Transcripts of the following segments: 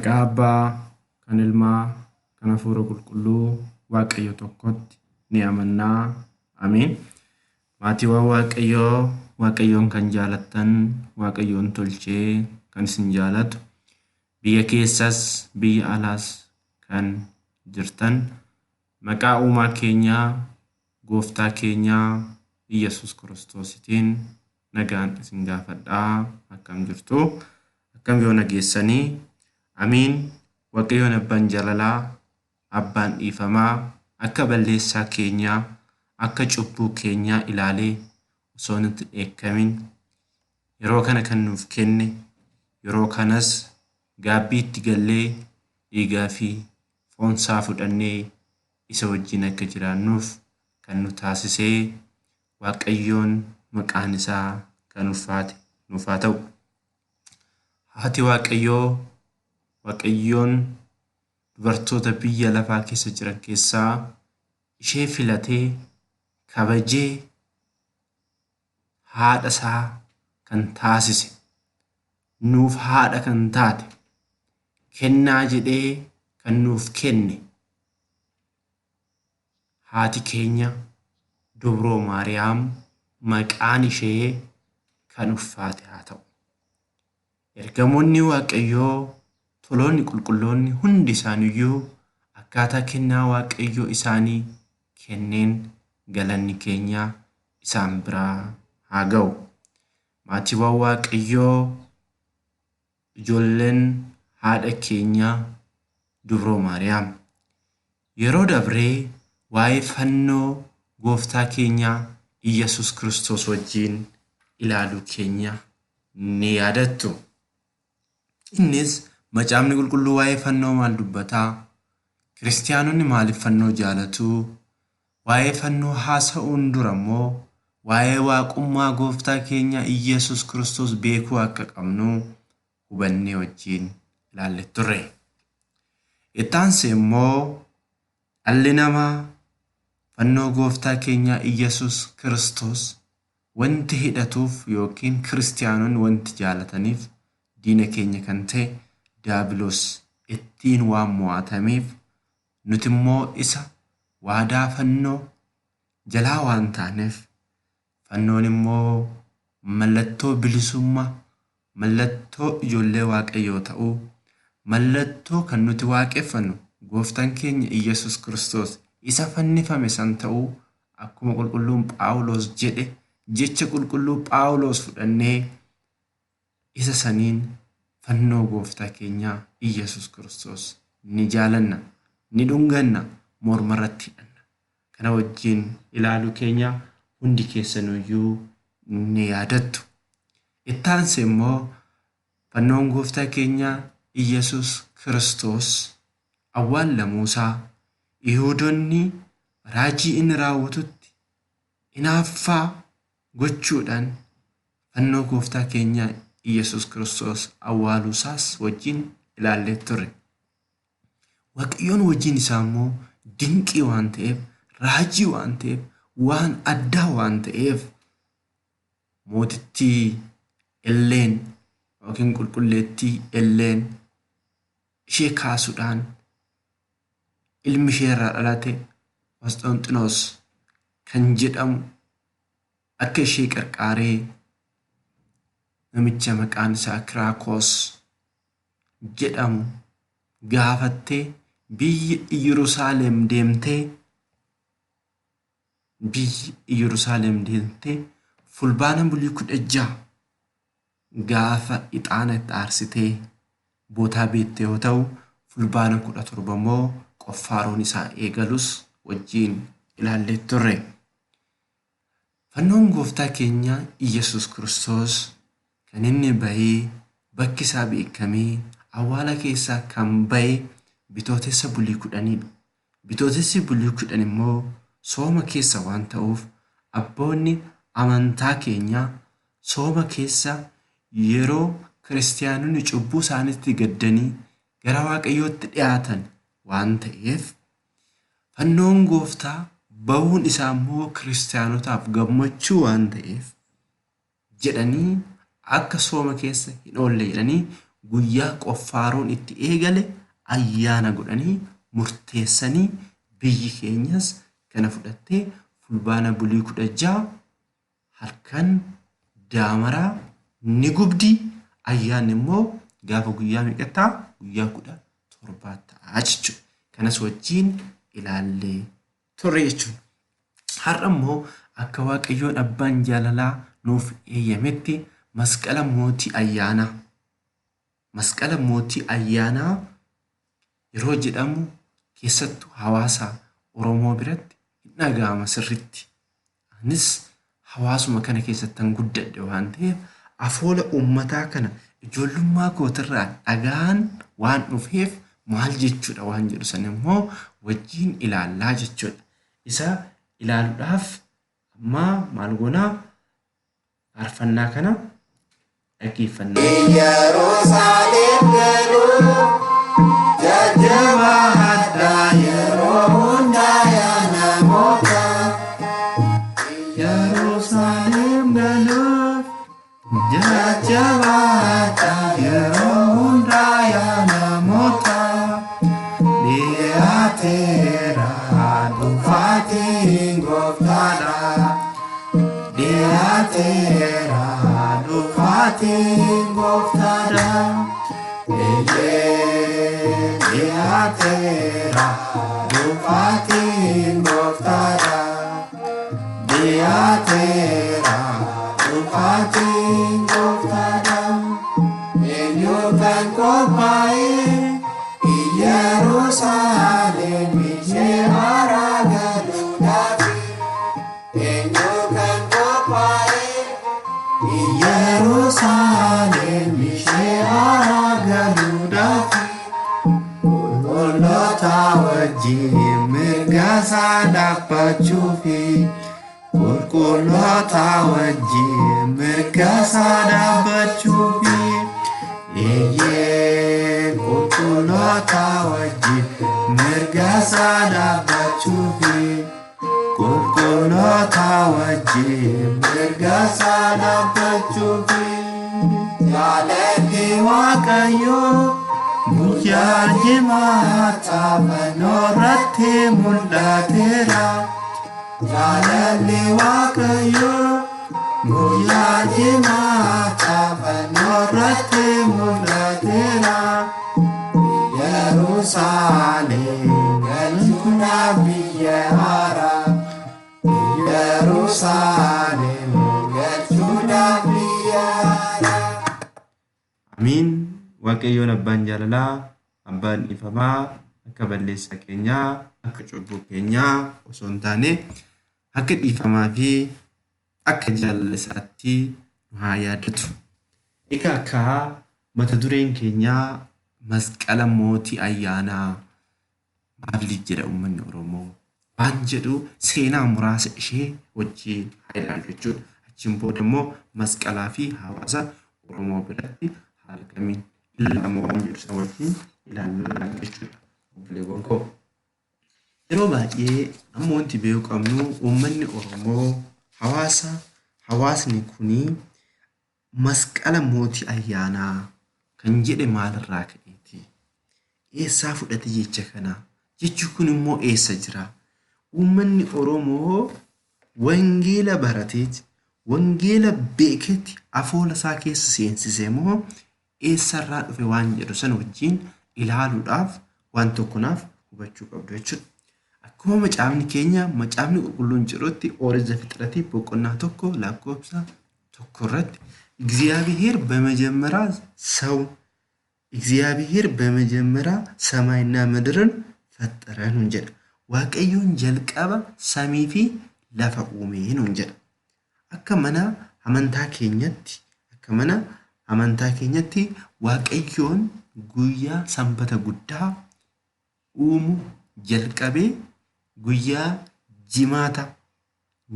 Maqaa Abbaa, kan Ilmaa, kan Hafuura Qulqulluu, Waaqayyo tokkotti ni amannaa. Ameen. Maatiiwwan Waaqayyoo, Waaqayyoon kan jaalattan, Waaqayyoon tolchee kan isin jaalatu, biyya keessas biyya alaas kan jirtan, maqaa uumaa keenyaa, gooftaa keenyaa Iyyasuus Kiristoositiin nagaan isin gaafadhaa. Akkam jirtu? Akkam yoo nageessanii? Amiin. Waaqayyoon abbaan jaalalaa, abbaan dhiifamaa, akka balleessaa keenyaa, akka cubbuu keenyaa ilaalee osoo nutti dheekkamin yeroo kana kan nuuf kenne, yeroo kanas gaabbiitti gallee dhiigaa fi foonsaa fudhannee isa wajjin akka jiraannuuf kan nu taasisee Waaqayyoon maqaan isaa kan ulfaate nuuf haa ta'u. Haati Waaqayyoo, Waaqayyoon dubartoota biyya lafaa keessa jiran keessaa ishee filatee kabajee haadha isaa kan taasise, nuuf haadha kan taate, kennaa jedhee kan nuuf kenne haati keenya Dubroo Maariyaam maqaan ishee kan ulfaate haa ta'u. Ergamoonni Waaqayyoo, toloonni qulqulloonni hundi isaaniiyyuu akkaataa kennaa Waaqayyoo isaanii kenneen galanni keenya isaan biraa haa ga'u. Maatiiwwan Waaqayyoo, ijoolleen haadha keenya Dubroo Maariyaam, yeroo dabree waa'ee fannoo gooftaa keenya Iyyasuus Kiristoos wajjin ilaaluu keenya ni yaadattu. Innis macaafni qulqulluu waa'ee fannoo maal dubbataa? Kiristiyaanonni maaliif fannoo jaalatu? Waa'ee fannoo haasa'uun dura immoo waa'ee waaqummaa gooftaa keenya Iyyasuus Kiristoos beekuu akka qabnu hubannee wajjin ilaalle turre. Itti aansee immoo dhalli namaa fannoo gooftaa keenya Iyyasuus Kiristoos wanti hidhatuuf yookiin kiristiyaanonni wanti jaalataniif diina keenya kan ta'e Diyaabiloos ittiin waan mo'atameef, nuti immoo isa waadaa fannoo jalaa waan taaneef, fannoon immoo mallattoo bilisummaa, mallattoo ijoollee Waaqayyoo ta'uu, mallattoo kan nuti waaqeffannu gooftaan keenya Iyyasuus Kiristoos isa fannifame san ta'uu akkuma qulqulluun Phaawulos jedhe, jecha qulqulluu Phaawulos fudhannee isa saniin fannoo gooftaa keenyaa Iyyasuus Kiristoos ni jaalanna, ni dhunganna, mormarratti hidhanna. Kana wajjin ilaaluu keenya hundi keessanuyyuu ni yaadattu. Itti aansee immoo fannoon gooftaa keenya Iyyasuus Kiristoos awwaallamuusaa Yihuudonni raajii inni raawwatutti hinaaffaa gochuudhaan fannoo gooftaa keenya Iyyasuus Kiristoos awwaaluusaas wajjin ilaallee turre. Waaqayyoon hojiin isaa immoo dinqii waan ta'eef, raajii waan ta'eef, waan addaa waan ta'eef mootittii Elleen yookiin qulqulleettii Elleen ishee kaasuudhaan ilmi ishee irraa dhalate Qosxonxinoos kan jedhamu akka ishee qarqaaree namicha maqaan isaa Kiraakoos jedhamu gaafattee biyya Iyyerusaalem deemtee biyya Iyyerusaalem deemtee fulbaana bulii 16 gaafa ixaana itti aarsitee bootaa beekte yoo ta'u, fulbaana 17 immoo qoffaaroon isaa eegalus wajjin ilaallee turre. Fannoon gooftaa keenya Iyyasuus Kiristoos kan inni bahee bakki isaa beekamee awwaala keessaa kan bahe Bitootessa bulii 10dha. Bitootessi bulii 10 immoo sooma keessa waan ta'uuf abboonni amantaa keenyaa sooma keessa yeroo kiristiyaanonni cubbuu isaaniitti gaddanii gara Waaqayyootti dhiyaatan waan ta'eef fannoon gooftaa bahuun isaa immoo kiristiyaanotaaf gammachuu waan ta'eef jedhanii akka sooma keessa hin oolle jedhanii guyyaa qoffaaroon itti eegale ayyaana godhanii murteessanii biyyi keenyas kana fudhattee Fulbaana bulii 16 halkan daamaraa ni gubdi. Ayyaanni immoo gaafa guyyaa meeqattaa? Guyyaa 17 ta'a jechuudha. Kanas wajjin ilaallee turre jechuudha. Har'a immoo akka Waaqayyoon abbaan jaalalaa nuuf eeyyametti masqala mootii ayyaanaa. Masqala mootii ayyaanaa yeroo jedhamu keessattuu hawaasa Oromoo biratti hin dhaga'ama sirriitti. Anis hawaasuma kana keessattan guddadhe waan ta'eef afoola uummataa kana ijoollummaa kootirraa dhagaan waan dhufeef maal jechuudha waan jedhu sana immoo wajjin ilaallaa jechuudha. Isa ilaaluudhaaf amma maal goonaa faarfannaa kana dhaggeeffannaa. Yerusaalem galuu jajjabaadhaa yeroo hundaa yaa namoota. Yerusaalem galuuf jajjabaadhaa yeroo hundaa yaa namoota. Dhiyaateera dhufaatiin gooftaadha. Dhiyaateera dhufaatiin gooftaadha. Eeyyee dhiyaateera dhufaatiin gooftaadha. Dhiyaateera dhufaatiin gooftaadha. Eenyu kan qophaa'e Yerusaalem ishee haaraa galuudhaaf. Eenyu kan qophaa'e Yerusaalem ishee haaraa galuudhaaf. Qulqulloota wajjin mirga isaa dhaabbachuufi. Qulqulloota wajjin mirga isaa dhaabbachuufi. Eeyyee qulqulloota wajjin mirga isaa dhaabbachuufi. Qulqulloota wajjin mirga isaa dhaabbachuufi. Jaalalli Waaqayyoo guyyaa jimaataa fannoo irratti mul'ateera. Jaalalli Waaqayyoo guyyaa jimaataa fannoo irratti mul'ateera. Yerusaalem galchuudhaaf biyya haaraa. Yerusaalem galchuudhaaf biyya haaraa. Amiin. Waaqayyoon abbaan jaalalaa, abbaan dhiifamaa, akka balleessaa keenyaa, akka cubbuu keenyaa osoo hin taane akka dhiifamaa fi akka jaalala isaatti nu haa yaadatu. Egaa akka mata dureen keenyaa masqala mootii ayyaanaa maaliif jedha uummanni Oromoo waan jedhu seenaa muraasa ishee wajjin haa ilaallu jechuudha. Achiin booda immoo masqalaa fi hawaasa Oromoo biratti haala kamiin ilaalama waan jedhu sana wajjin ilaallaa jechuudha. Obboleewwan koo. Yeroo baay'ee amma wanti beekuu qabnu uummanni Oromoo hawaasa hawaasni kunii masqala mootii ayyaanaa kan jedhe maalirraa ka'eeti? Eessaa fudhate jecha kana? Jechi kun immoo eessa jira? Uummanni Oromoo wangeela barateeti, wangeela beekeeti afoola isaa keessa seensise moo eessarraa dhufe waan jedhu sana wajjin ilaaluudhaaf waan tokko naaf hubachuu qabdu jechuudha. Akkuma macaafni keenya macaafni qulqulluun jedhutti Ooriit Zafixiratii boqonnaa 1 lakkoofsa 1 irratti እግዚአብሔር በመጀመሪያ ሰው እግዚአብሔር በመጀመሪያ ሰማይና ምድርን ፈጠረ nuun jedha. Waaqayyoon jalqaba samii fi lafa uume nuun jedha. Akka mana amantaa keenyatti akka mana amantaa keenyatti Waaqayyoon guyyaa sanbata guddaa uumu jalqabee guyyaa jimaata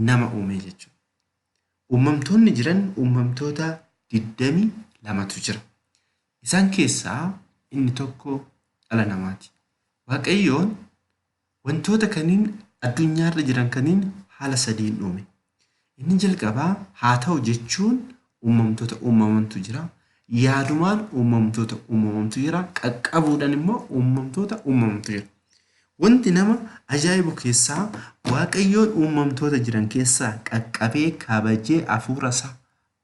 nama uume jechuudha. Uumamtoonni jiran uumamtoota 22tu jira. Isaan keessaa inni tokko dhala namaati. Waaqayyoon wantoota kaniin addunyaarra jiran kaniin haala sadiin uume. Inni jalqabaa haa ta'u jechuun uumamtoota uumamantu jira. Yaadumaan uumamtoota uumamamtu jira. Qaqqabuudhaan immoo uumamtoota uumamamtu jira. Wanti nama ajaa'ibu keessaa Waaqayyoon uumamtoota jiran keessaa qaqqabee kabajee hafuura isaa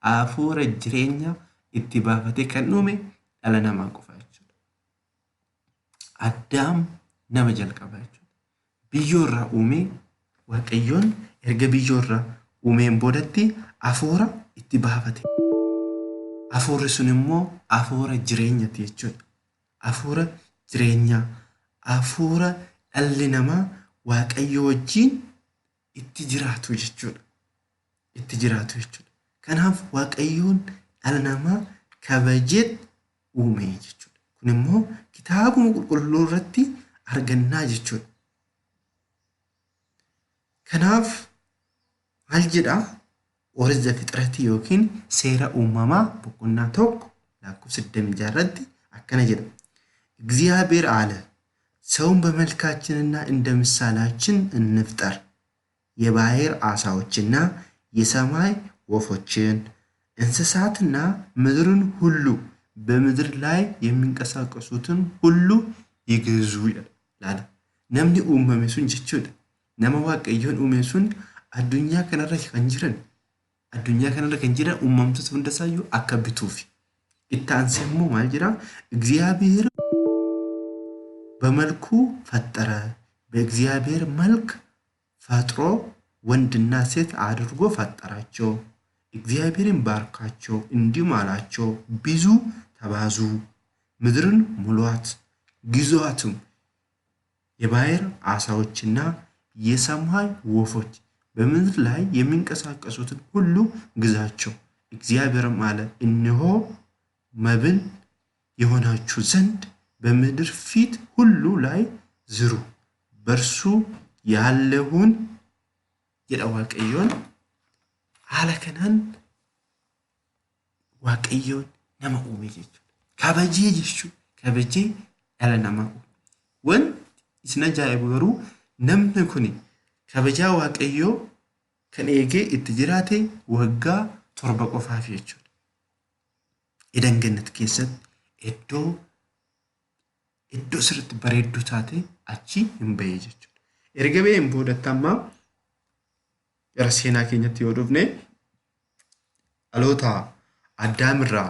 hafuura jireenya itti baafatee kan uume dhala namaa qofa jechuudha. Addaam nama jalqaba jechuudha. Biyyoo irraa uumee Waaqayyoon erga biyyoo irraa uumeen boodatti hafuura itti baafate. Hafuurri sun immoo hafuura jireenyaati jechuudha. Hafuura jireenyaa, hafuura dhalli namaa Waaqayyo wajjin itti jiraatu jechuudha. Itti jiraatu jechuudha. Kanaaf Waaqayyoon dhala namaa kabajee uume jechuudha. Kun immoo kitaabuma qulqulluu irratti argannaa jechuudha. Kanaaf maal jedhaa? ኦሪት ዘፍጥረት yookiin seera uumamaa boqonnaa 1 lakkoofsa 26 irratti akkana jedha. እግዚአብሔር አለ ሰውን በመልካችንና እንደ ምሳሌያችን እንፍጠር፣ የባሕር ዓሣዎችና የሰማይ ወፎችን እንስሳትና ምድርን ሁሉ በምድር ላይ የሚንቀሳቀሱትን ሁሉ ይግዙ ይላል። Namni uumame sun jechuudha. Nama Waaqayyoon uume sun addunyaa kanarra kan jiran addunyaa kanarra kan jiran uumamtoota hundasaayyuu akka bituufi. Itti aansee immoo maal jedhaa? እግዚአብሔር በመልኩ ፈጠረ፣ በእግዚአብሔር መልክ ፈጥሮ ወንድና ሴት አድርጎ ፈጠራቸው። እግዚአብሔርን ባርካቸው፣ እንዲሁም አላቸው ብዙ ተባዙ፣ ምድርን ሙሏት፣ ግዙአትም፣ የባሕር ዓሣዎችና የሰማይ ወፎች በምድር ላይ የሚንቀሳቀሱትን ሁሉ ግዛቸው። እግዚአብሔርም አለ እነሆ መብል የሆናችሁ ዘንድ በምድር ፊት ሁሉ ላይ ዝሩ፣ በእርሱ ያለውን jedha Waaqayyoon. Haala kanaan Waaqayyoon nama uume jechuudha. Kabajee jechuudha. Kabajee dhala namaa uume. Wanti isin ajaa'ibu garuu namni kun kabajaa Waaqayyoo kan eegee itti jiraate waggaa 7 qofaaf jechuudha. Edan Gannat keessatti iddoo sirriitti bareedduu taate achi hin bahee jechuudha. Erga baheen boodatti amma gara seenaa keenyatti yoo dhufne dhaloota Addaamirraa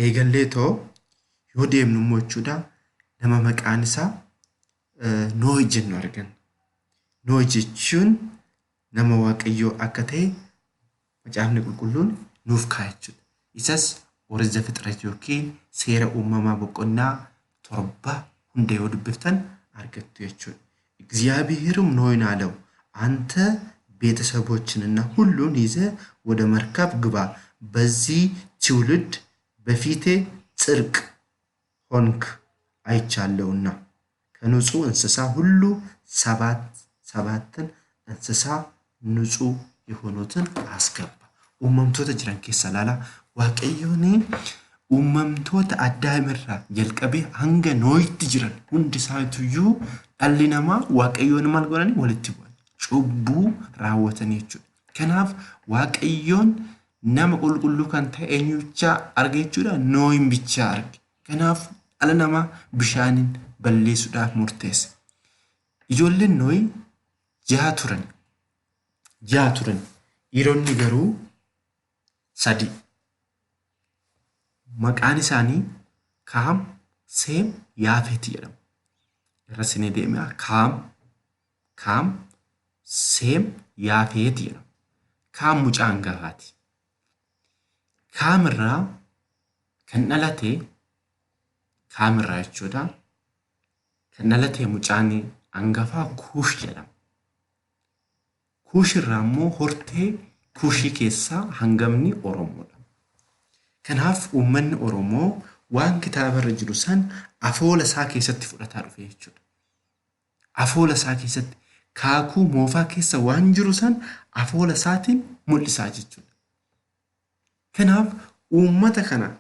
eegallee too yoo deemnu immoo jechuudha nama maqaan isaa Noohi jennu arganna. Noohi jechuun nama Waaqayyoo akka ta'e macaafni qulqulluun nuuf kaa'a jechuudha. Isas ኦሪት ዘፍጥረት yookiin seera uumamaa boqonnaa 7 hunda yoo dubbiftan argattu jechuudha. እግዚአብሔርም ኖኅን አለው አንተ ቤተሰቦችንና ሁሉን ይዘህ ወደ መርከብ ግባ፣ በዚህ ትውልድ በፊቴ ጽድቅ ሆንክ አይቻለሁና። ከንጹሕ እንስሳ ሁሉ ሰባት ሰባትን እንስሳ ንጹሕ የሆኑትን አስገባ። Uumamtoota jiran keessa ilaalaa Waaqayyoon uumamtoota Addaamirraa jalqabee hanga Noohitti jiran hundi isaaniituyyuu dhalli namaa Waaqayyoon maal godhanii walitti bu'an. Cubbuu raawwatanii jechuudha. Kanaaf Waaqayyoon nama qulqulluu kan ta'e eenyu bichaa arge jechuudha? Noohin bichaa arge. Kanaaf dhala namaa bishaaniin balleessuudhaaf murteesse. Ijoolleen Noohi 6 turan. 6 turan. Dhiironni garuu 3. Maqaan isaanii Kaam, Seem, Yaafet jedhamu. Irra isinii deebi'a. Kaam, Seem, Yaafet jedhamu. Kaam mucaa hangafaati. Kaam irraa kan dhalate Kaam irraa jechuudha. Kan dhalate mucaan hangafaa Kuush jedhama. Kuush irraa immoo hortee Kuushii keessaa hangamni Oromoodha. Kanaaf uummanni Oromoo waan kitaabarra jiru san afoola isaa keessatti fudhataa dhufe jechuudha. Afoola isaa keessatti kaakuu moofaa keessa waan jiru san afoola isaatiin mul'isaa jechuudha. Kanaaf uummata kana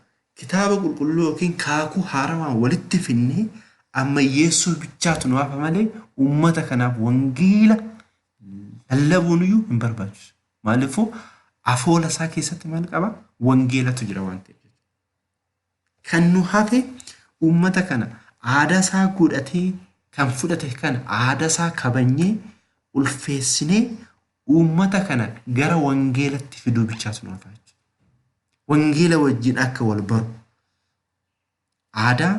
kitaaba qulqulluu yookiin kaakuu haarawaan walitti finnee ammayyeessuu bichaatu nu hafa malee uummata kanaaf wangeela lallabuun iyyuu hin barbaachisu. Maaliifuu afoola isaa keessatti maal qaba? Wangeelatu jira waan ta'eef. Kan nu hafe uummata kana aadaa isaa godhatee kan fudhate kana aadaa isaa kabajnee ulfeessinee uummata kana gara wangeelatti fiduu bichaatu nu hafa jechuudha. Wangeela wajjin akka wal baru aadaa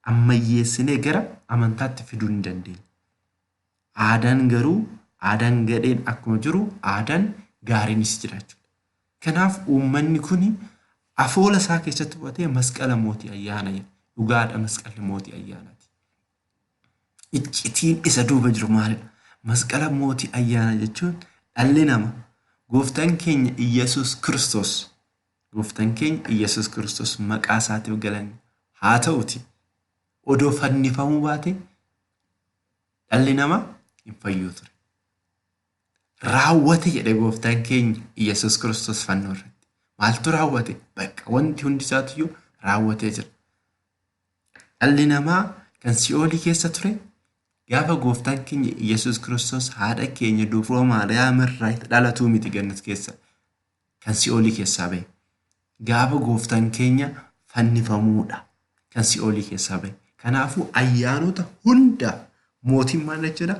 ammayyeessinee gara amantaatti fiduu ni dandeenya. Aadaan garuu aadaan gadheen akkuma jiru aadaan gaariinis jira jechuudha. Kanaaf uummanni kun afoola isaa keessatti hubatee masqala mootii ayyaana jedha. Dhugaadha, masqalli mootii ayyaanaati. Iccitiin isa duuba jiru maalidha? Masqala mootii ayyaana jechuun dhalli nama gooftaan keenya Iyyasuus Kiristoos, gooftaan keenya Iyyasuus Kiristoos maqaa isaatiif galanni haa ta'uti, odoo fannifamuu baate dhalli namaa hin fayyuu ture. Raawwate jedhe gooftaan keenya Iyyasuus Kiristoos fannoo irratti. Maaltu raawwate? Bakka wanti hundi isaatiyyuu raawwatee jira. Dhalli namaa kan si'oolii keessa ture gaafa gooftaan keenya Iyyasuus Kiristoos haadha keenya dubroo Maariyaam irraa dhalatuu miti gannat keessa kan si'oolii keessaa bahe. Gaafa gooftaan keenya fannifamuudha kan si'oolii keessaa bahe. Kanaafuu ayyaanota hunda mootiin maal jechuudha?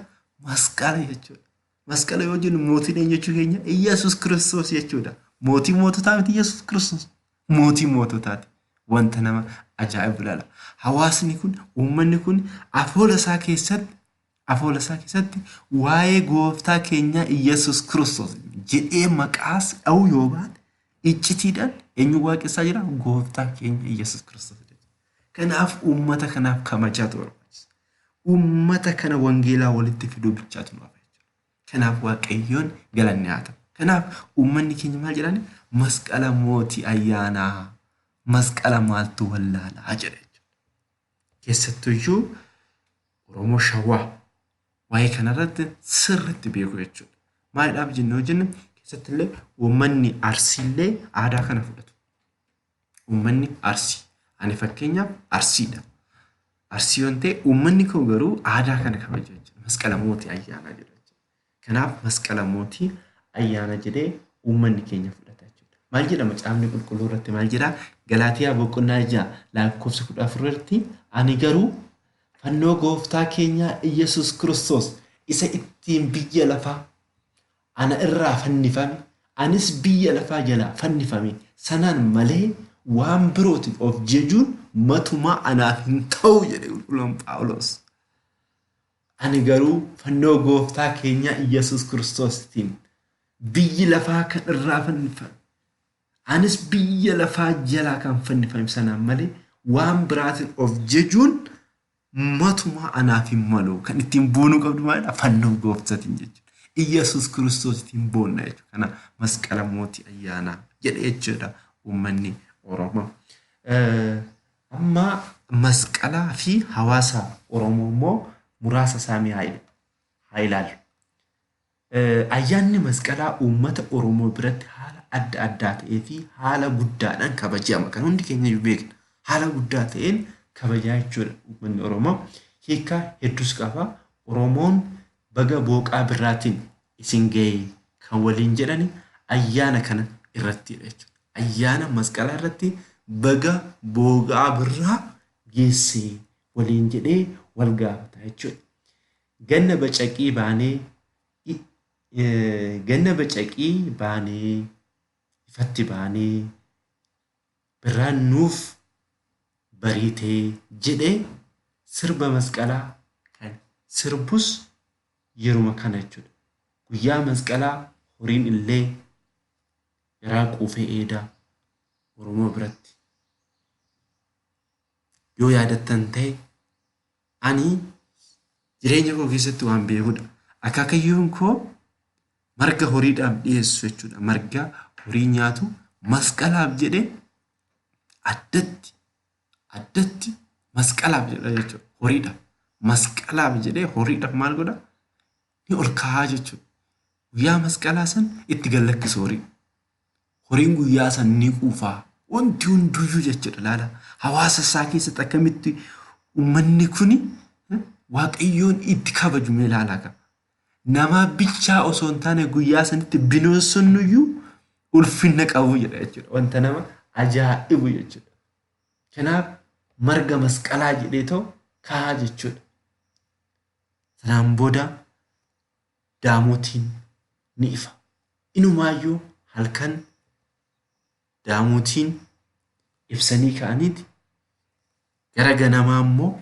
Masqala jechuudha. Masqala yoo jennu mootiin eenyu jechuu keenya? Iyyasuus Kiristoos jechuudha. Mootii moototaa miti Iyyasuus Kiristoos. Mootii moototaati. Wanta nama ajaa'ibu ilaala. Hawaasni kun, uummanni kun afoola isaa keessatti waa'ee gooftaa keenyaa Iyyasuus Kiristoos jedhee maqaas dha'uu yoo baate iccitiidhaan eenyu waaqessaa jira? Gooftaa keenya Iyyasuus Kiristoos. Kanaaf uummata kanaaf kabajaatu barbaachisa. Uummata kana wangeelaa walitti fiduu bichaatu nu hafa jechuudha. Kanaaf Waaqayyoon galanni haa ta'u. Kanaaf uummanni keenya maal jedhani? Masqala mootii ayyaanaa, masqala maaltu wallaalaa jedha jechuudha. Keessattuyyuu Oromoo Shawaa waa'ee kanarratti sirriitti beeku jechuudha. Maaliidhaaf jennee yoo jenne, keessattillee uummanni Arsiillee aadaa kana fudhatu. Uummanni Arsii. Ani fakkeenyaaf Arsiidha. Arsii yoon ta'e, uummanni koo garuu aadaa kana kabaja jechuudha. Masqala mootii ayyaanaa jedha jechuudha. Kanaaf masqala mootii ayyaana jedhee uummanni keenya fudhata jechuudha. Maal jedha macaafni qulqulluu irratti, maal jedhaa? Galaatiyaa boqonnaa 6 lakkoofsa 14 irratti, "Ani garuu fannoo gooftaa keenyaa Iyyasuus Kiristoos isa ittiin biyya lafaa ana irraa fannifame, anis biyya lafaa jalaa fannifame sanaan malee waan birootiin of jajuun matumaa anaaf hin ta'u" jedhe qulqulluun Phaawulos. Ani garuu fannoo gooftaa keenyaa Iyyasuus Kiristoostiin biyyi lafaa kan irraa fannifame, anis biyya lafaa jalaa kan fannifame sanaan malee waan biraatiin of jajuun matumaa anaaf hin malu. Kan ittiin boonuu qabdu maalidha? Fannoo gooftaatiin jechuudha. Iyyasuus Kiristoositiin boonna jechuudha. Kana masqala mootii ayyaanaa jedhe jechuudha uummanni Oromoo. Amma masqalaa fi hawaasa Oromoo immoo muraasa isaanii haa ilaallu. Ayyaanni masqalaa uummata Oromoo biratti haala adda addaa ta'ee fi haala guddaadhaan kabajama. Kan hundi keenya iyyuu beekna. Haala guddaa ta'een kabajaa jechuudha uummanni Oromoo. Hiika hedduus qaba. Oromoon baga booqaa birraatiin isin ga'e kan waliin jedhani ayyaana kana irrattidha jechuudha. Ayyaana masqalaa irratti baga booqaa birraa geesse waliin jedhee wal gaafata jechuudha. Ganna bacaqii baanee ifatti baanee birraan nuuf bariitee jedhee sirba masqalaa kan sirbus yeruma kana jechuudha. Guyyaa masqalaa horiin illee garaa quufee eedaa Oromoo biratti. Yoo yaadattan ta'e, ani jireenya koo keessatti waan beekudha. Akaakayyuun koo marga horiidhaaf dhiyeessu jechuudha. Marga horii nyaatu masqalaaf jedhee addatti masqalaaf jedha jechuudha. Horiidhaaf. Masqalaaf jedhee horiidhaaf maal godha? Ni ol kaa'aa jechuudha. Guyyaa masqalaa san itti gad lakkisu horii. Horiin guyyaa san ni quufaa. Wanti hunduyyuu jechuudha, laala. Hawaasa isaa keessatti akkamitti uummanni kuni Waaqayyoon itti kabaju mee ilaalaa qaba. Nama bichaa osoo hin taane guyyaa sanitti bineensonniyyuu ulfinna qabu jedha jechuudha. Wanta nama ajaa'ibu jechuudha. Kanaaf marga masqalaa jedheetoo kaa'a jechuudha. Sanaan booda daamotiin ni ifa. Inumaayyuu halkan daamotiin ibsanii ka'aniiti gara ganamaa immoo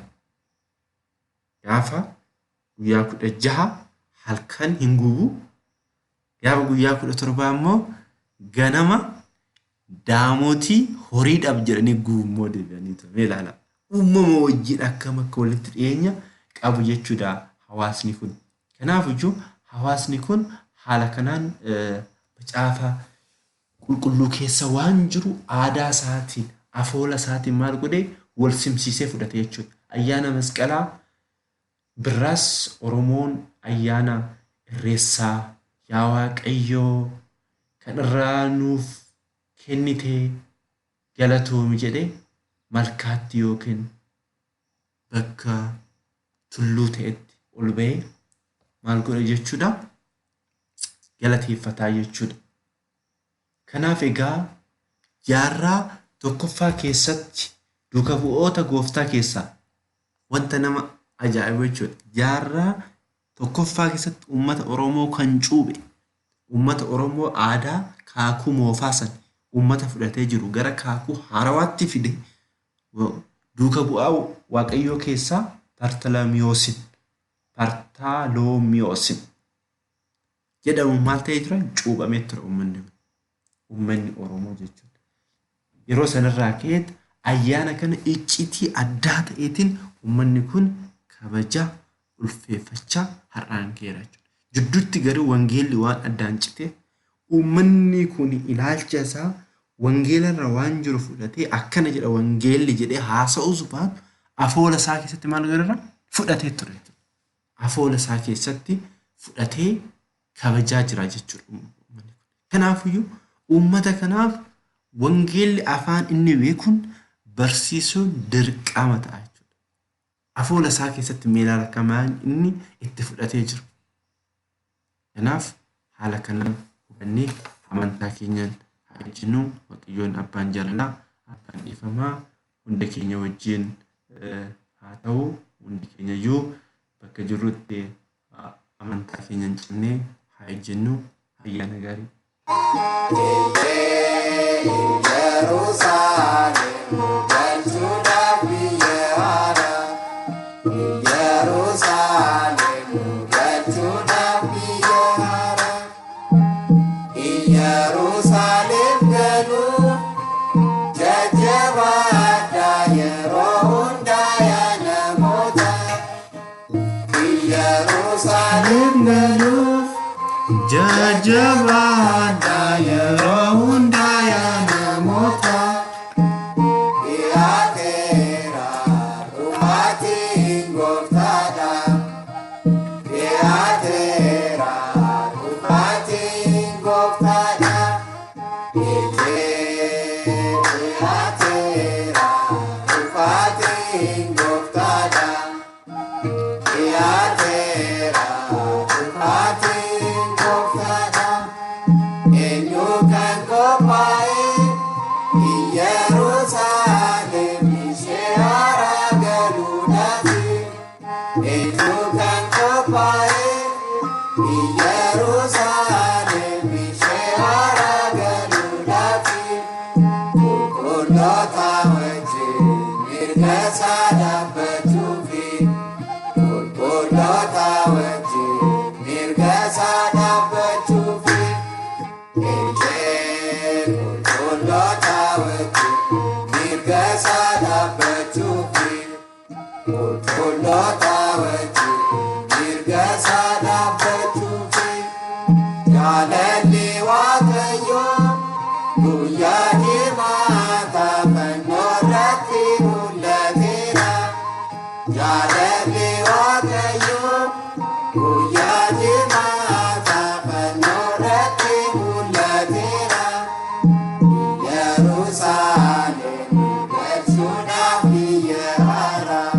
gaafa guyyaa 16 halkan hin gubu. Gaafa guyyaa 17 immoo ganama daamotii horiidhaaf jedhanii gubu immoo deebi'anii ture. Ilaala. Uumama wajjin akkam akka walitti dhiyeenya qabu jechuudha hawaasni kun. Kanaafiyyuu hawaasni kun haala kanaan macaafa qulqulluu keessa waan jiru aadaa isaatiin afoola isaatiin maal godhee wal simsiisee fudhate jechuudha. Ayyaana masqalaa birraas Oromoon ayyaana irreessaa yaa Waaqayyoo kan irraa nuuf kennite galatoomi jedhee malkaatti yookiin bakka tulluu ta'etti ol ba'ee maal godha jechuudha galateeffataa jechuudha. Kanaaf egaa jaarraa tokkoffaa keessatti duuka bu'oota gooftaa keessaa wanta nama ajaa'ibu jechuudha. Jaarraa tokkoffaa keessatti uummata Oromoo kan cuube uummata Oromoo aadaa kaakuu moofaa san uummata fudhatee jiru gara kaakuu haarawaatti fide duuka bu'aa Waaqayyoo keessaa Partalomiyoosin jedhamu maal ta'ee jira cuuphamee ture uummanni kun. Uummanni Oromoo jechuudha. Yeroo sanarraa ka'eet ayyaana kana iccitii addaa ta'eetiin uummanni kun kabaja ulfeeffachaa har'aan ga'eera jechuudha. Jidduutti garuu wangeelli waan addaan cite uummanni kun ilaalcha isaa wangeelarra waan jiru fudhatee akkana jedha wangeelli jedhee haasa'uus baatu afoola isaa keessatti maal godheera fudhatee ture jechuudha. Afoola isaa keessatti fudhatee kabajaa jira jechuudha uummanni kun. Kanaafiyyuu uummata kanaaf wangeelli afaan inni beekuun barsiisuun dirqama ta'a jechuudha. Afoola isaa keessatti meelaala akkamaan inni itti fudhatee jiru. Kanaaf haala kanaan hubannee amantaa keenyaan haa ejjinu. Waaqayyoon abbaan jaalalaa abbaan dhiifamaa hunda keenya wajjin haa ta'u. Hundi keenya iyyuu bakka jirrutti amantaa keenyaan cimnee haa ejjennu. Ayyaana gaarii. Yerusaalem galchuudhaaf biyya haaraa. Yerusaalem galchuudhaaf biyya haaraa. Yerusaalem galuuf jajjabaadhaa yeroo hundaa yaa namoota. Yerusaalem galuuf Jajjabaadhaa yeroo hundaa yaa namoota. Dhiyaateera dhufaatiin gooftaadha. Dhiyaateera dhufaatiin gooftaadha. Dhiyaateera dhufaatiin gooftaadha. Dhiyaateera dhufaatiin gooftaadha. Eenyu kan qophaa'e Yerusaalem ishee haaraa galuudhaafi. Eenyu kan qophaa'e Yerusaalem ishee haaraa galuudhaafi. Qulqulloota wajjin mirga isaa dhaabbachuufi. Qulqulloota wajjin mirga isaa dhaabbachuufi. Qulqulloota wajjin mirga isaa dhaabbachuufi. Qulqulloota wajjin mirga isaa dhaabbachuufi. Jaalalli Waaqayyoo guyyaa jimaata fannoo irratti mul'ateera. Jaalalli Waaqayyoo guyyaa jimaata fannoo irratti mul'ateera. Yerusaalem galchuudhaaf biyya haaraa.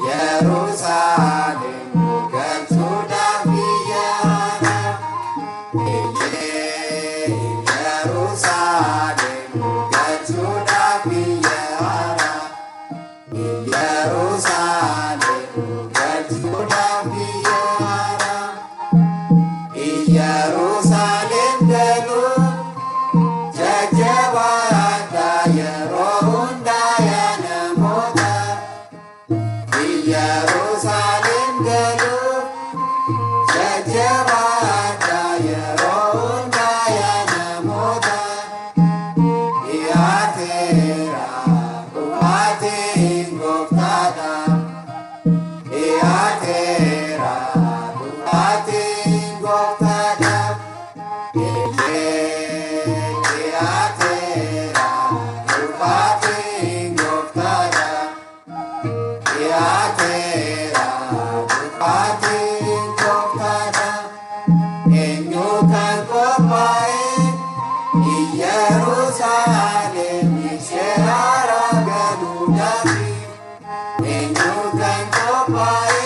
Yerusaalem galchuudhaaf biyya haaraa. nu galchuudhaaf biyya haaraa. Iyyerusaalem galuu jajjabaadha yeroo hundaa yaa namoota. Iyyerusaalem galuu jajjabaadha yeroo hundaa yaa namoota. Dhiyaateera dhufaatiin gooftaadha. Dhiyaateera dhufaatiin gooftaadha. Dhiyaateera dhufaatiin gooftaadha. Dhiyaateera dhufaatiin gooftaadha. Eenyu kan qophaa'e Iyyerusaalem ishee haaraa galuudhaafi. Eenyu kan qophaa'e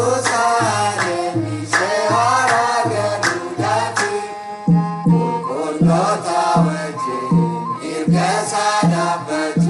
Iyyerusaalem ishee haaraa galuudhaafi. Qulqulloota wajjin mirga isaa dhaabbata.